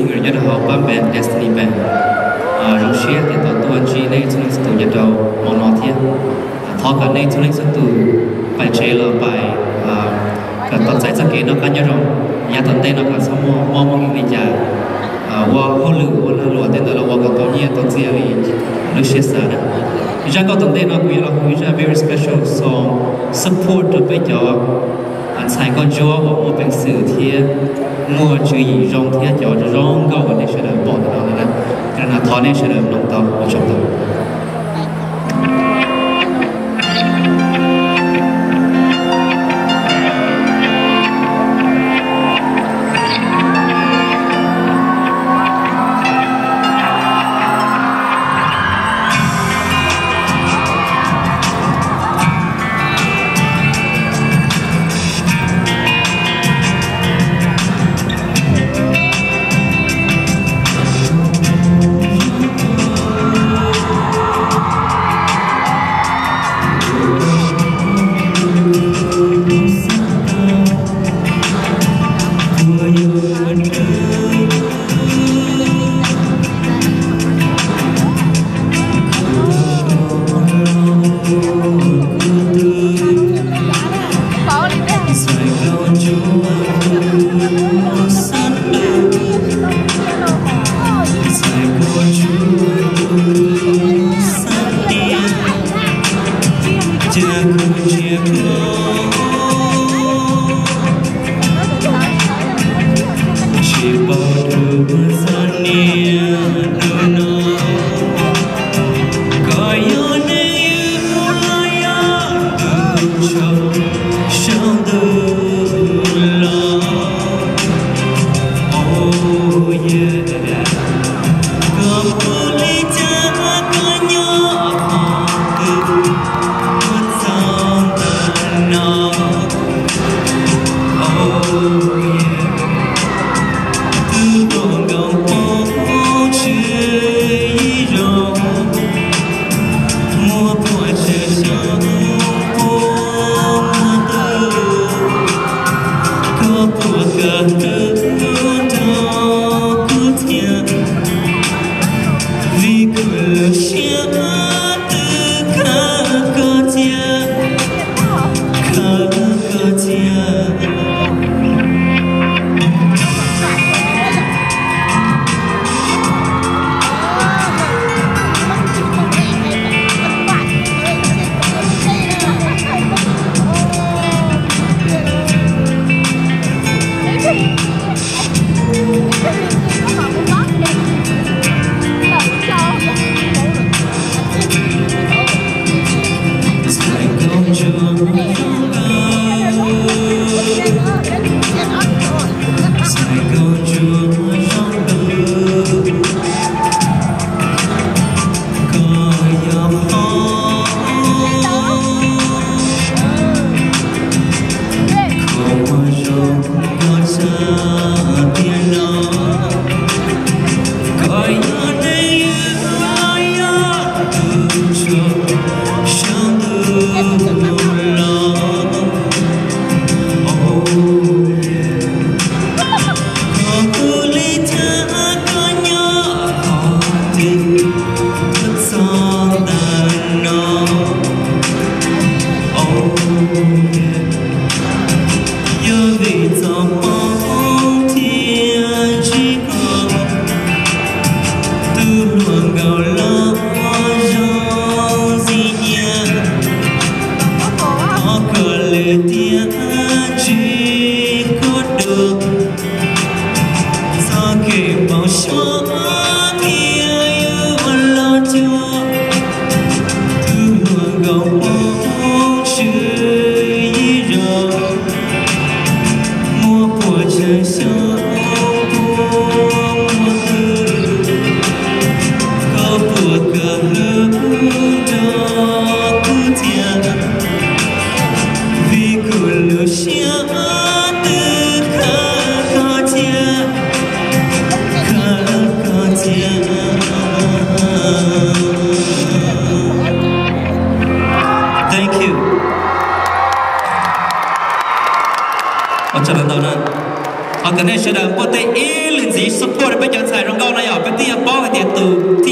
Nyob rau hauv pab band Destiny Band, zoo siab tias tau tuaj ntsib nej txhua leej txhua tus nyob rau hmo no thiab. Thov kom nej txhua leej txhua tus pais tsev los pais kom tau txais txoj kev noj qab nyob zoo. Yav tom ntej no kom txhob muaj mob muaj nkeeg li cas, ua hauj lwm ua lag luam tej ntawd los ua kom tau nyiaj tau txiaj li lub siab xav na. Zaj nkauj tom ntej no kuv yuav los hu ib zaj very special song support rau peb cov ntxhais nkauj ntsuab uas muaj peev xwm thiab muaj tswv yim zoo thiab cov zoo nkauj uas nej sawv daws pom ntawm no na. Thov nej sawv daws mloog tau ua tsaug ntau. Tsis paub tus txoj niam hnub no, koj yog neeg ywg los yog tus tsaug saum ntuj los. Oh yeah, koj pom li cas koj nyob qhov twg, koj txog ntawm no. Oh yeah, twb tuaj nkoos poob tswv yim zoo, muab puas tsev xyov puas muab tub, koj puas kawm tus nrog kuv thiab, vim kuv lub siab twb khawb koj cia, khawb koj cia. Peb cov ntxhais zoo nkauj no yog peb twb yuav paub hais tias tus